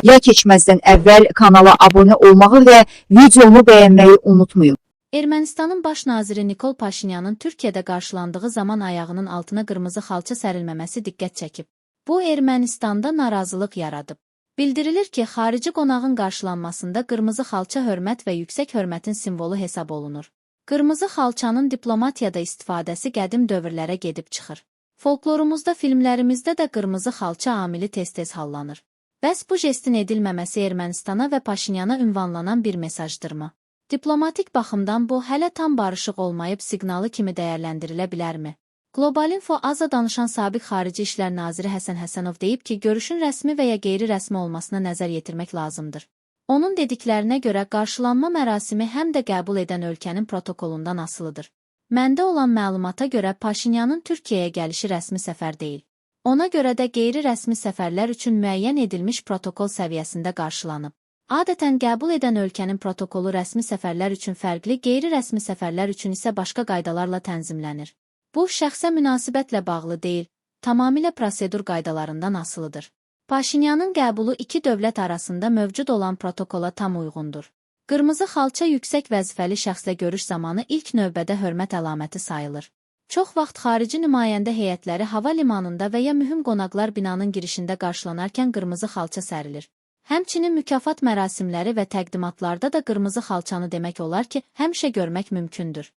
Ya keçməzdən əvvəl kanala abunə olmağı və videomu bəyənməyi unutmayın. Ermənistanın baş naziri Nikol Paşinyanın Türkiyədə qarşılandığı zaman ayağının altına qırmızı xalça sərilməməsi diqqət çəkib. Bu Ermənistanda narazılıq yaradıb. Bildirilir ki, xarici qonağın qarşılanmasında qırmızı xalça hörmət və yüksək hörmətin simvolu hesab olunur. Qırmızı xalçanın diplomatiyada istifadəsi qədim dövrlərə gedib çıxır. Folklorumuzda, filmlərimizdə də qırmızı xalça amili tez-tez hallanır. Bəs bu jestin edilməməsi Ermənistana və Paşinyana ünvanlanan bir mesajdırmı? Diplomatik baxımdan bu hələ tam barışıq olmayıb siqnalı kimi dəyərləndirilə bilərmi? Global Info Aza danışan sabiq Xarici İşlər Naziri Həsən Həsənov deyib ki, görüşün rəsmi və ya qeyri-rəsmi olmasına nəzər yetirmək lazımdır. Onun dediklərinə görə qarşılanma mərasimi həm də qəbul edən ölkənin protokolundan asılıdır. Məndə olan məlumata görə Paşinyanın Türkiyəyə gəlişi rəsmi səfər deyil. Ona görə də qeyri-rəsmi səfərlər üçün müəyyən edilmiş protokol səviyyəsində qarşılanıb. Adətən qəbul edən ölkənin protokolu rəsmi səfərlər üçün fərqli, qeyri-rəsmi səfərlər üçün isə başqa qaydalarla tənzimlənir. Bu, şəxsə münasibətlə bağlı deyil, tamamilə prosedur qaydalarından asılıdır. Paşinyanın qəbulu iki dövlət arasında mövcud olan protokola tam uyğundur. Qırmızı xalça yüksək vəzifəli şəxslə görüş zamanı ilk növbədə hörmət əlaməti sayılır. Çox vaxt xarici nümayəndə heyətləri hava limanında və ya mühüm qonaqlar binanın girişində qarşılanarkən qırmızı xalça sərilir. Həmçinin mükafat mərasimləri və təqdimatlarda da qırmızı xalçanı demək olar ki, həmişə görmək mümkündür.